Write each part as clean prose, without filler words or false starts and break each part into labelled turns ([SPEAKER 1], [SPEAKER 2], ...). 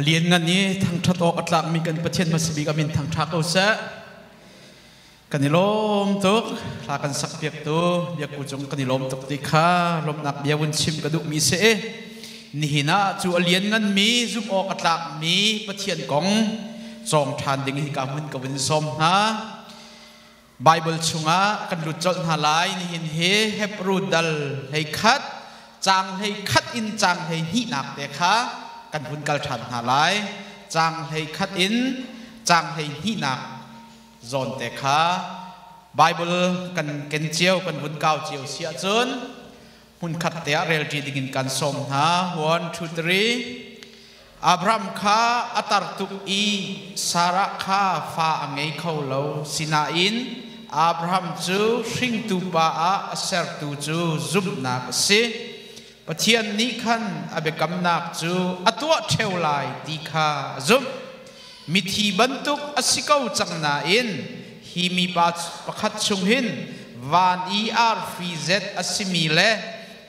[SPEAKER 1] A lianngan i thangṭhat awk a tlakmi kan Pathian hmasa bik a min thangṭha ko seh. Kan i lawm tuk. Hla kan sakpiaktu Biakku cung kan i lawm tuk ti kha lawmhnak bia vun chim ka duhmi si. Nihin ah cu a liannganmi zumh awk a tlakmi Pathian kong cawng ṭhan ding hi ka hmun ka vun sawm hna. Baibal chungah kan lut colh hna lai. Nihin hi Hebru dal 11 caang 11 in caang 12nak te kha kan hun kal ṭhan hna lai. Caang 11 in caang 12nak zawn te kha Baibal kan ken cio, kan vun kau cio si ahcun hmunkhat te ah relṭi dingin kan sawm hna. 1, 2, 3. Abraham kha a tar tuk i Sarah kha fa a ngei kho lo. Sinain Abraham cu hringtu pa ah a sertu cu zumhnak a si. Pathian nih khan a biakamnak cu a tuah ṭheo lai ti kha a zumh. Mithi bantuk a si ko cang nain hi mipa pakhat chung hin van i arfi zet a simi le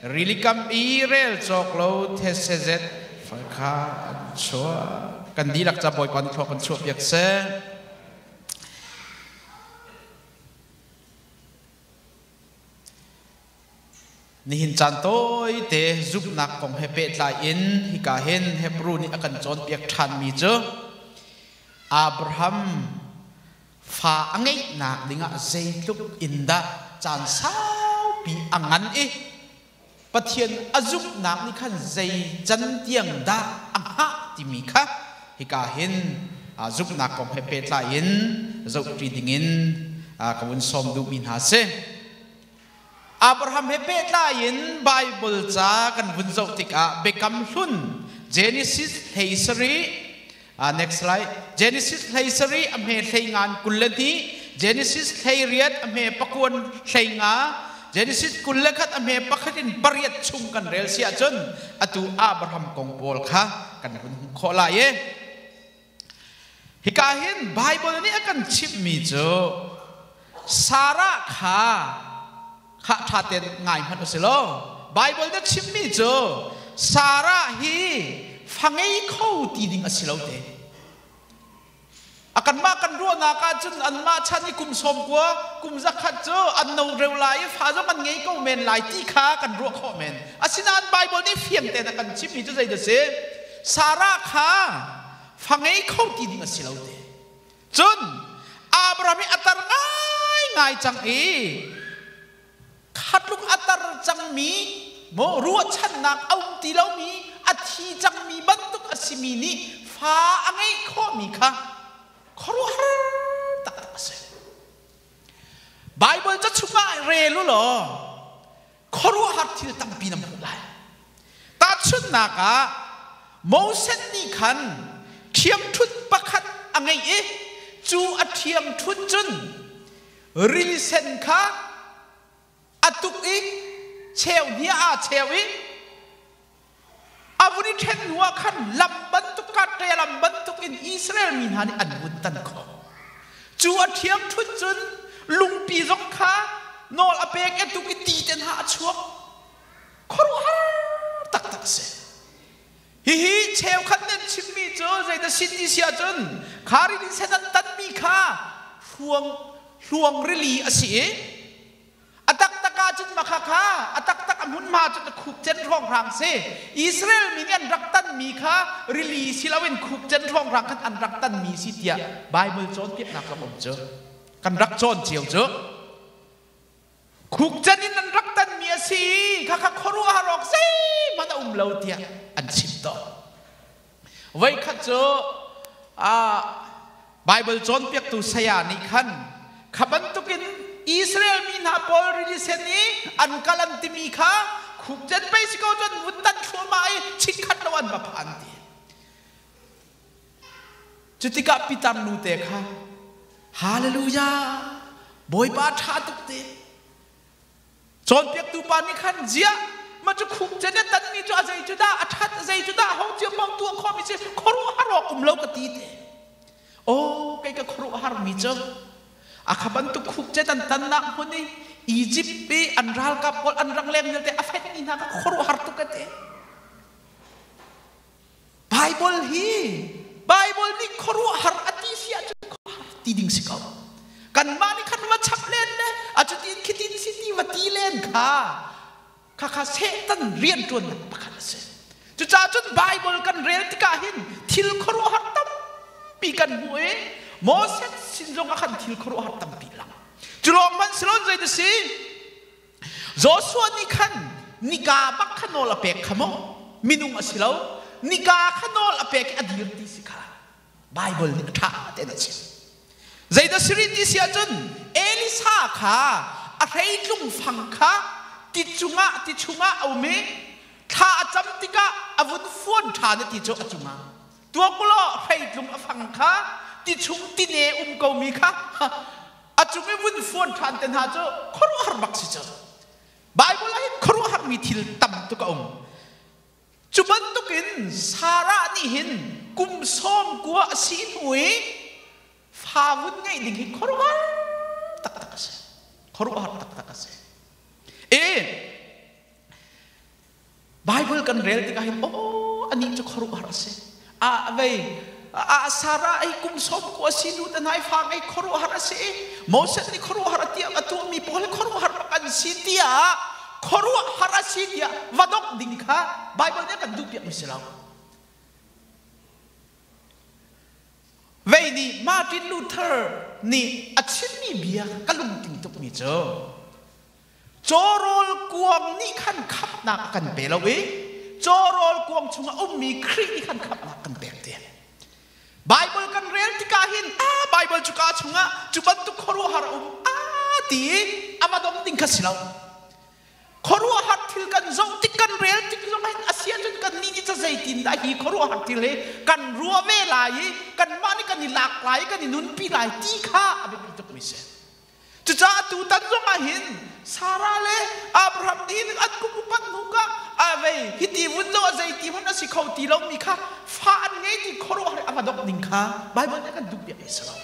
[SPEAKER 1] rilikam i rel cawk lo thetse zet fal kha an chuah. Kan dihlak ca Bawipa nih thlua kan chuahpiak seh. Nihin caan tawite zumhnak kong he pehtlai in hika hin Hebrew nih a kan cawnpiak ṭhanmi cu Abraham fa a ngeihnak dingah zeitluk in dah caan saupi a ngan i Pathian a zumhnak nih khan zei can tiang dah a hngah timi kha hika hin zumhnak kong he pehtlai in zohṭi dingin ka vun sawm duhmi hna si. Abraham he pehtlai in Baibal ca kan vun zoh tikah Biakam Hlun Genesis 17 next slide Genesis 17 a hme 19 22 Genesis 18 a hme pakuan 15 Genesis 21 a hme pakhat in pariat chung kan rel si ahcun atu Abraham kong pawl kha kan hun hmuh khawh lai i Hika hin Baibal nih a kan chimhmi cu Sarah kha kha ṭha tein ngai hmanh u si law Baibal nih a chimmi cu Sarah hi fa ngei kho ti ding a si lo te. A kanmah kan ruahnak ahcun anmah chan i kum 90 kum 100 cu an no reu lai i fa zong an ngei ko men lai ti kha kan ruah khawh men. Asinain Baibal nih fiang tein a kan chimmi cu zeidah a si? Sarah kha fa ngei kho ti ding a si lo te. Cun Abraham hi a tar ngaingai cang i khatluk a tar cangmi maw ruahchannak a um ti lomi a thi cangmi bantuk a simi nih fa a ngeih khawhmi kha khuaruahhar taktak a si. Baibal ca chungah rel u law khuaruahhar thil tampi na hmuh lai. Tahchunhnak ah, Moses nih khan ṭhiangṭhunh pakhat a ngeih i cu a ṭhiangṭhunh cun rili sen kha a tuk i cheu hnih ah aa cheu i a vun i ṭhen hnuah khan lam bantuk ka lam bantuk in Israel mi hna nih an vun tan khawh. Cu a ṭhiangṭhunh cun lungpi zong kha nawl a pek i a tuk i ti te hna a chuak. Khuaruahhar taktak a si. Hihi cheukhat nih an chimmi cu zeidah si ti si ahcun kha rili sen an tanmi kha hruang hluang rili a si i A taktak ahcun makha kha a taktak a hmunhma cun a khukcen hrawnghrang si. Israel mi nih an rak tanmi kha rili si loin khukcen hrawnghrang khan an rak tanmi si tiah Baibal cawnpiaknak zong um cu. Kan rak cawn cio cu. Khukcen in an rak tanmi a si i khakha khuaruahhar awk zeihmanh a um lo tiah an chim tawn. Voikhat cu Baibal cawnpiaktu saya nih khan kha bantukin Israel mi hna pawl rili sen i an kal an timi kha khukcen pei si ko cun vun tan thluahmah i chikkhat lo an va phan ti. Cutikah Peter nu te kha Hallelujah Bawipa ṭha tuk te Cawnpiaktu pa nih khan ziah ma cu khukcen a tanmi cu a zei cu dah a ṭhat a zei cu dah ho cio paoh tuah khawhmi si khuaruahhar awk um lo ka ti te. Aw kei ka khuaruahharmi cu a kha bantuk khukcen an tannak hmun i Egypt i an ralkap pawl an rangleng vialte a fetmi hna kha khuaruahhar tuk ka ti. Bible Bible hi Bible nih khuaruahhar a ti si ahcun khuaruahhar ti ding si ko. Kanmah nih khan va chap len le a cutin khitin si ti va ti len kha khakha Satan rianṭuannak pakhat a si. Cucaah cun Bible kan rel tikah hin thil khuaruahhar tampi kan hmuh i Moses sin zong ah khan thil khuaruahhar tampi lang. Cu lawng hmanh si lo zei si Joshua nih khan nika bak kha nawl a pek kha maw? Minung a si lo. Nika kha nawl a pek i a dir ti si kha Bible nih a ṭha tein a chim. Zeidah si rih ti si ahcun Elisa kha a hreitlung fang kha ti cungah ti chungah a um i thla a cam tikah a vun fuan ṭhan i ti cu a cungah tuak ulaw hreitlung a fang kha ti chung tine um komi kha a cung i vun fuan ṭhan te hna cu khuaruahhar bak si cu. Bible ah hin khuaruahharmi thil tam tuk a um. Cu bantukin Sarah nih hin kum 90 a si hnu i fa vun ngeih ding hi khuaruahhar taktak a si. Khuaruahhar taktak a si. E Bible kan rel tikah hin aw anih cu khuaruahhar a si. A vei a Sarah ei kum 90 a si nu te hna i fa ngei khuaruahhar a si i Moses nih khuaruahhar a tiah a tuahmi pawl hi khuaruahhar bak an si tiah khuaruahhar a si tiah va dongh ding kha Bible nih a kan duhpiakmi si lo. Vei nih Martin Luther nih a chimmi bia ka lungting tukmi cu Cawrawl kuang nih khan khamhnak a kan pe lo i cawrawl kuang chungah ummi Khrih nih khan khamhnak kan pek ti. Bible kan rel tikah hin a Bible cuka chungah cu bantuk khuaruahhar a um a ti i a va dong ding kha si lo. Khuaruahhar thil kan zoh tik kan rel tik zong hin a si ahcun kan nih nih ca zeitin dah hi khuaruahhar thil hi kan ruah ve lai i kanmah nih kan i lak lai i kan i nunpi lai ti kha a biapi tukmi si. Cucaah tutan zong ah hin Sarah le Abraham nih hin an kum upat hnu ka a vei hiti vun lo a zeiti hmanh a si kho ti lomi kha fa an ngei ti khuaruahhar a va dongh ding kha Bible nih a kan duh piak si lo.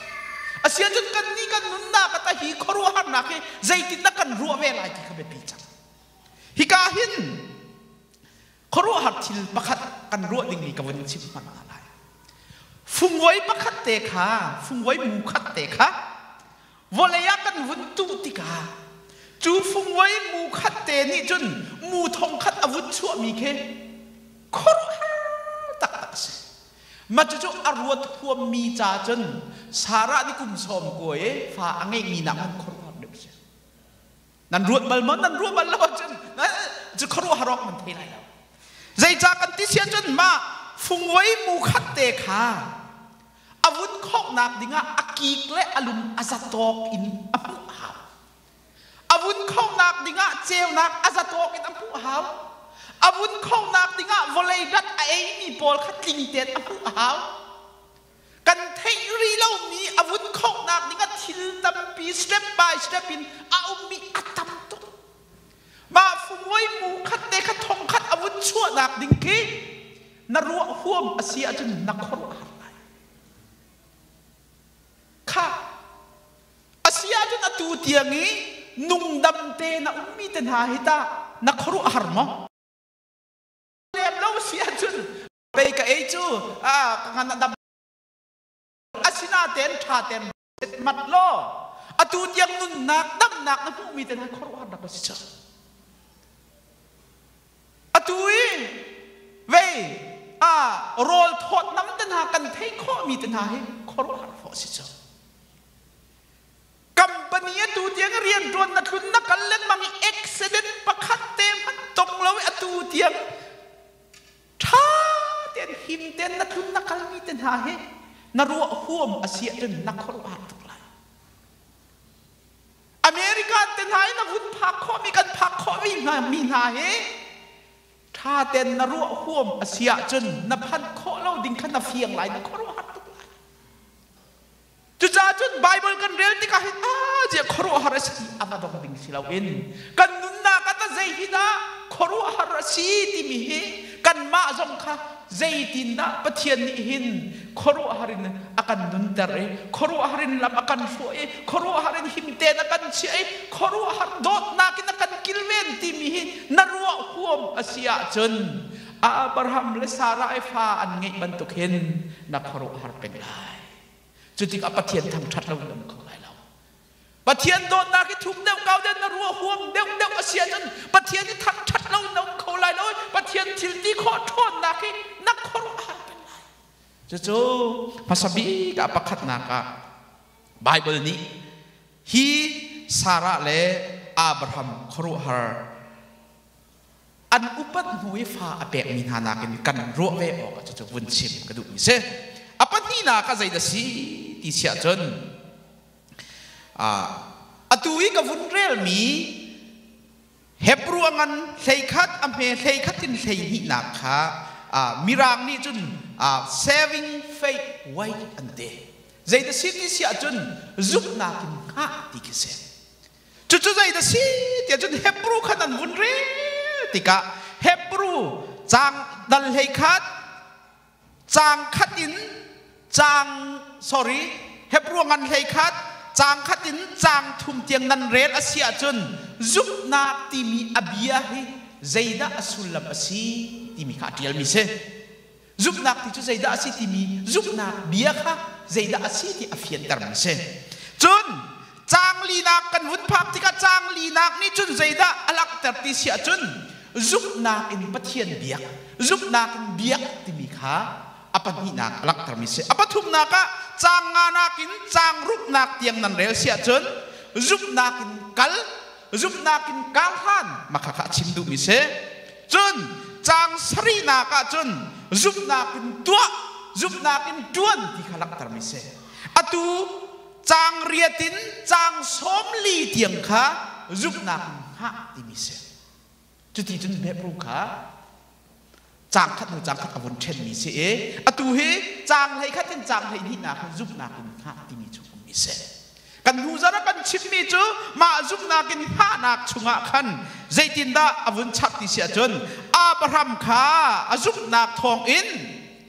[SPEAKER 1] Asiahcun kan nih kan nunnak ah hi khuaruahharnak hi zeitindah kan ruah ve lai ti kha biapi cang. Hika hin khuaruahhar thil pakhat kan ruah dingmi ka vun chim hmanh hna lai. Fungvoi pakhat te kha, fungvoi mu khat te kha vawlei ah kan vun tuh tikah cu fungvoi mu khat te nih cun mu thong khat a vun chuahmi khi khuaruahhar taktak a si. Mah cucu a ruat huammi ca cun Sarah nih kum 90 i fa a ngeihmi nak hmanh khuaruahhar deuh a si. Nan ruat bal maw? Nan ruah bal lo ahcun cu khuaruahhar awk nan thei lai lo. Zeicah kan ti si ahcun mah fungvoi mu khat te kha a vun khawhnak dingah a kik le a lum a zatawk in a hmuh a hau. A vun khawhnak dingah ceunak a zatawk in a hmuh a hau. A vun khawhnak dingah vawlei dat a eimi pawl kha tling tein a hmuh a hau. Kan theih rih lomi a vun khawhnak ding ah thil tampi step by step in a ummi a tam tuk. Mah fungoi mu khat te kha thong khat a vun chuahnak ding khi na ruah huam a si ahcun na khuaruahhar lai. Kha a si ahcun atu tiang i nungdam te na ummi te hna hi tah na khuaruahhar maw? Lem lo si ahcun pei ka ei cu a ka ngan a dam asinaten ṭha ten mat law atu tiang nunnak damnak na hmuhmi te hna khuaruahharnak a si cu atu i vei a rawl thawt nam te hna kan theih khawhmi te hna hi khuaruahhar fawh si cu. Company atu tiang rianṭuan na tlun na kal lengmang i accident pakhat te hmanh tong lo i atu tiang ṭha tein him tein na tlun na kalmi te hna hi na ruah huam a si ahcun na khuaruahhar tuk lai. American te hna i na vun phak khawhmi kan phak khawhmi hna mi hna hi ṭha tein na ruah huam a si ahcun na phanh khawh lo ding kha na fiang lai na khuaruahhar tuk lai. Cucaah cun Bible kan rel tikah hin ah ziah khuaruahhar a si ti a va dong ding si loin kan nunnak ah tah zei hi dah khuaruahhar a si timi hi kanmah zong kha zeitindah Pathian nih hin khuaruahhar in a kan nunter i khuaruahhar in lam a kan hruai i khuaruahhar in him tein a kan chiah i khuaruahhar dawtnak in a kan kilven timi hi na ruah huam a si ahcun Abraham le Sarah i fa an ngeih bantuk hin na khuaruahhar peng lai. Cu tikah Pathian thangṭhat lo in um kho lai lo. Pathian dawtnak hi thuk deuh kau deuh na ruah huam deuh deuh a si ahcun Pathian i thangṭhat lo in na um kho lai lo. Pathian thil ti khawh ṭhawnnak hi na khuaruahhar peng lai. Cucu hmasa bik ah pakhatnak ah Baibal nih hi Sarah le Abraham khuaruahhar an upat hnu i fa a pekmi hna nakin kan ruah ve awk ah cucu vun chim ka duhmi si. A pahnihnak ah zeidah si ti siah cun atu i ka vun relmi Hebru a ngan 11 a hme 11 in 12nak kha Mirang nih cun saving faith wait an ti. Zeidah si ti si ahcun zumhnak in hngah ti khi si. Cucu zeidah si tiah cun Hebru khan an vun rel tikah Hebru caang dal 11 caang khat in caang sorry Hebru ngan 11 caang khat in caang thum tiang nan rel a si ahcun zumhnak timi a bia hi zeidah a sullam a si timi kha a ṭialmi si. Zumhnak ti cu zeidah a si timi zumhnak bia kha zeidah a si ti a fiantermi si. Cun caang linak kan vun phak tikah caang linak nih cun zeidah a langhter ti si ahcun zumhnak in Pathian biak, zumhnak in biak timi kha a pahnihnak a langhtermi si. A pathumnak ah caang nganak in caang ruknak tiang nan rel si ahcun zumhnak in kal, zumhnak in kar hlan mah kha a chim duhmi si. Cun caang sarihnak ah cun zumhnak in tuah, zumhnak in ṭuan ti kha langhtermi si. Atu caang riat in caang 40 tiang kha zumhnak in hngah timi si. Cuti cun Hebrew kha caang khat hnu caang khat a vun ṭhenmi si i atu hi caang 11 in caang 12nak hin zumhnak in hngah timi cu ummi si. Kan hnu zarh ah kan chimmi cu mah zumhnak in hngahnak chungah khan zeitindah a vun chap ti si ahcun Abraham kha a zumhnak thawngin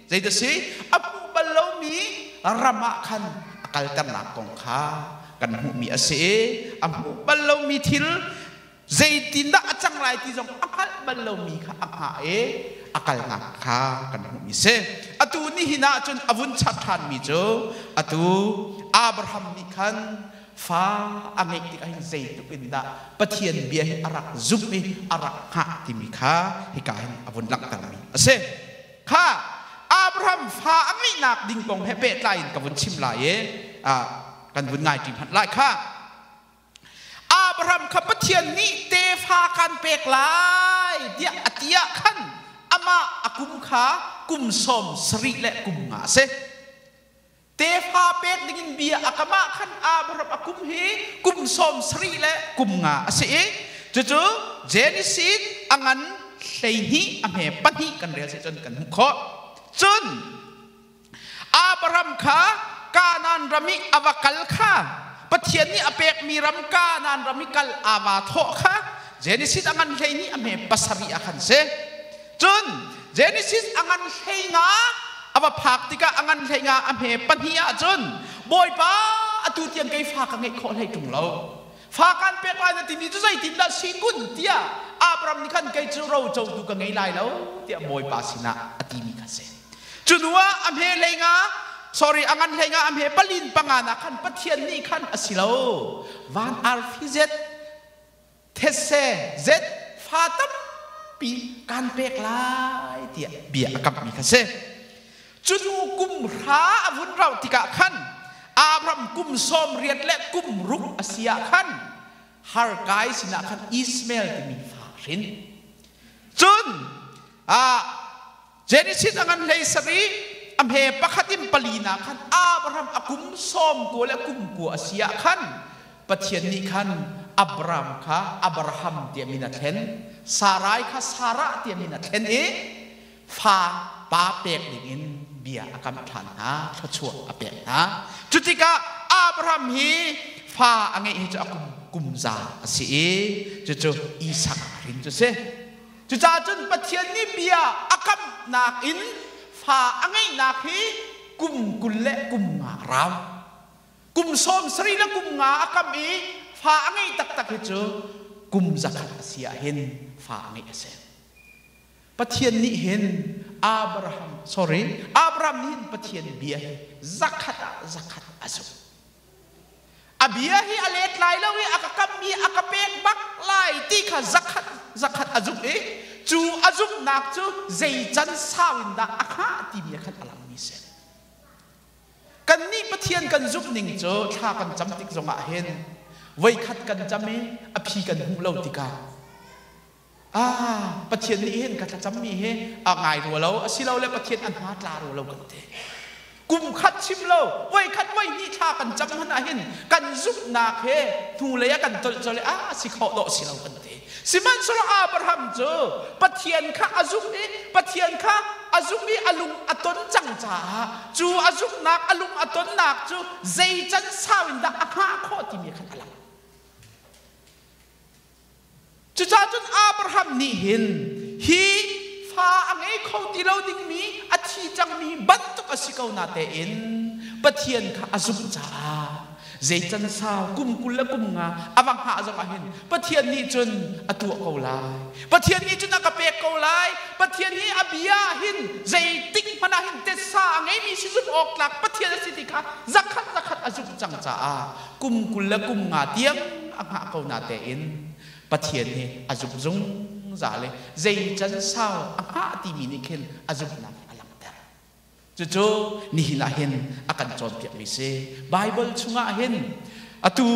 [SPEAKER 1] zeidah si a hmuh bal lomi ram ah khan a kalternak kong kha kan hmuhmi a si i a hmuh bal lomi thil zeitindah a cang lai ti zong a hngalh bal lomi kha a hngah i a kalnak kha kan hmuhmi si. Atu nihin ah cun a vun chap ṭhanmi cu atu Abraham nih khan fa a ngeih tikah hin zeitluk in dah Pathian bia hi a rak zumh i a rak hngah timi kha hika hin a vun langhtermi a si. Kha Abraham fa a ngeihnak ding kong he pehtlai in ka vun chim lai i kan vun ngai ṭi hmanh lai kha. Abraham kha Pathian nih tefa kan pek lai tiah a ti ah khan amah a kum kha kum 70 le kum nga a si. Tefa pek dingin bia a kam ah khan Abraham a kum hi kum 70 le kum nga a si i cucu Genesis a ngan 12 a hme pahnih kan rel si cun kan hmuh khawh. Cun Abraham kha Kanaan ram i a va kal kha Pathian nih a pekmi ram Kanaan ram i kal aa vaa thawh kha Genesis a ngan 12 a hme pasarih ah khan si. Cun Genesis a ngan 15 a va phak tikah a ngan 15 a hme pahnih ah cun Bawipa atu tiang kei fa ka ngeih khawh hlei ṭung lo. Fa kan pek lai na timi cu zeitindah si kun tiah Abraham nih khan kei cu ro cotu ka ngei lai lo tiah Bawipa sinah a timi kha si. Cu hnu ah a hme 15 sorry a ngan 15 a hme palin panga nak khan Pathian nih khan a si lo van arfi zet thetse zet fa tampi kan pek lai tiah bia a kamhmi kha si. Cu hnu kum hra a vun rauh tikah khan Abraham kum 80 le kum ruk a si ah khan Harkai sinah khan Ishmael timi fa a hrin. Cun Genesis a ngan 17 a hme pakhat in pali na khan Abraham a kum 90 le kum kua a si ah khan Pathian nih khan Abram kha Abraham tiah min a thlen, Sarai kha Sarah tiah min a thlen i fa pa pek dingin bia a kam ṭhan hna, thluachuah a pek hna. Cutikah Abraham hi fa a ngeih hi cu a kum kum za a si i cucu Isak a hrin cu si. Cucaah cun Pathian nih bia a kamhnak in fa a ngeihnak hi kum 20 le kum nga a rau. Kum 70 le kum nga a kam i fa a ngeih taktak hi cu kum 100 a si ah hin fa a ngeih a si. Pathian nih hin Abraham, sorry, Abraham nih hin Pathian bia hi zakhat ah zakhat a zumh. A bia hi a let lai lo i a ka kammi a ka pek bak lai ti kha zakhat zakhat a zumh i cu a zumhnak cu zei can sau in dah a hngah timi khan a langmi si. Kannih Pathian kan zumh ning cu thla kan cam tik zongah hin voikhat kan cam i a phi kan hmuh lo tikah ah Pathian nih hin ka thlacammi hi a ngai rua lo, asilole Pathian a hna tla rua lo kan ti. Kum khat chim lo, voikhat voihnih thla kan cam hmanh ah hin kan zumhnak he hnulei ah kan tolh colh i ah si khawh dawh si lo kan ti. Sihmanhsehlaw Abraham cu Pathian kha a zumh i Pathian kha a zumh i a lung a ton cang caah cu a zumhnak a lung a tonnak cu zei can sau in dah a hngah khawh timi khan a lang. Cucaah cun Abraham nih hin hi fa a ngei kho ti lo dingmi a thi cangmi bantuk a si ko na tein Pathian kha a zumh caah zei can sau kum 20 le kum nga a va hngah zongah hin Pathian nih cun a tuah ko lai. Pathian nih cun a ka pek ko lai. Pathian hi a bia hin zeitik hmanh ah hin tetsa a ngeimi si zumh awk tlak Pathian a si ti kha zakhat zakhat a zumh cang caah kum 20 le kum nga tiang a hngah ko na tein Pathian hi a zumh zungzal i zei can sau a hngah timi nih khin a zumhnak a langhter. Cucu nihin ah hin a kan cawnpiakmi si. Baibal chungah hin atu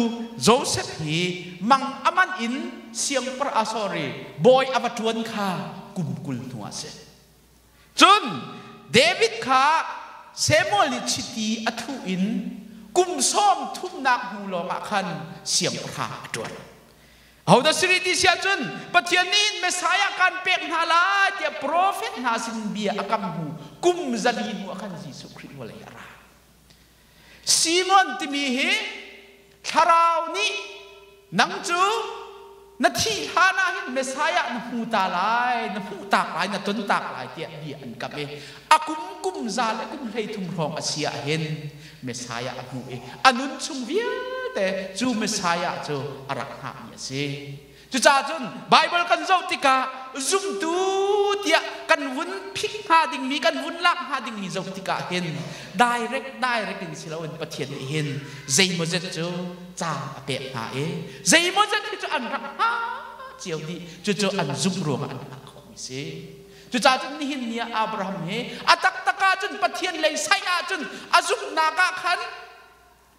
[SPEAKER 1] Joseph hi mang aman in siangpar ah sorry bawi a va ṭuan kha kum 20 hnu ah si. Cun David kha Samuel nih chiti a thuh in kum sawm thumnak hnu lawngah khan siangpahrang a ṭuan. Ahodah si rih ti si ahcun Pathian nih Messiah kan pek hna lai tiah profet hna sin bia a kam hnu kum 400 hnu ah khan Jesuh Khrih vawlei a ra. Simon timi hi thlarau nih nang cu na thih hlan ah hin Messiah na hmu ta lai, na hmuh tak lai, na ton tak lai tiah bia an kam i a kum kum za le kum 30 hrawng a si ah hin Messiah a hmuh i a nun chung vialte cu Messiah cu a rak hngahmi a si. Cucaah cun Baibal kan zoh tikah zumtu tiah kan vun phik hnga dingmi, kan vun lak hnga dingmi zoh tikah hin direct direct in si loin Pathian nih hin zeimawzet cu caan a pek hna i zeimawzet hi cu an rak hngah cio dih. Cucu an zumh ruangah an hngah khawhmi si. Cucaah cun nihin ni ah Abraham hi a taktak ahcun Pathian lei saih ahcun a zumhnak ah khan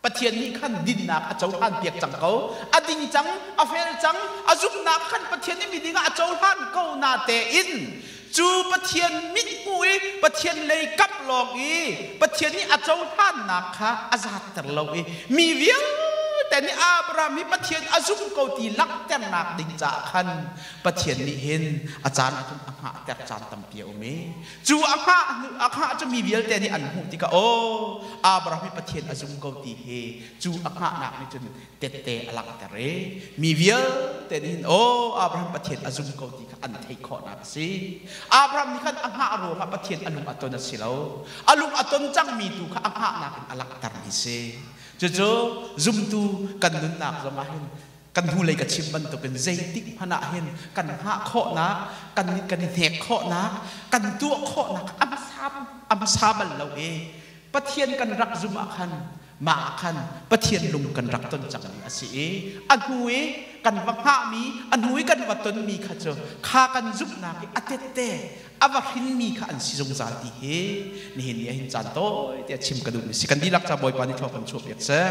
[SPEAKER 1] Pathian nih khan dinnak a cohlan piak cang ko. A ding cang, a fel cang, a zumhnak khan Pathian nih miding ah a cohlan ko na tein cu Pathian mithmuh i Pathian lei kap lawng i Pathian nih a cohlannak kha a zatter lo i mi vialte nih Abraham hi Pathian a zum ko ti langhternak ding caah khan Pathian nih hin a caan ahcun a hngahter caan tampi a um i cu a hngah a hngah cu mi vialte nih an hmuh tikah aw Abraham hi Pathian a zum ko ti hi cu a hngahnak nih cun tette a langhter i mi vialte nih hin aw Abraham Pathian a zum ko ti kha an theih khawhnak a si. Abraham nih khan a hngah ruangah Pathian a lung a ton a si lo. A lung a ton cangmi tu kha a hngahnak in a langhtermi si. Cucu zumtu kan nunnak zongah hin kan hnulei ka chim bantukin zeitik hmanh ah hin kan hngah khawhnak kan kan i hnek khawhnak kan tuah khawhnak a hmasa a hmasa bal lo i Pathian kan rak zum ah khan mah ah khan Pathian lung kan rak ton cangmi a si i a hnu i kan va hngahmi a hnu i kan va tonmi kha cu kha kan zumhnak i a tette a va hrinmi kha an si zungzal ti hi nihin ni ah hin caan tawi te chim ka duhmi si. Kan dihlak ca Bawipa nih thlua kan chuah piak seh.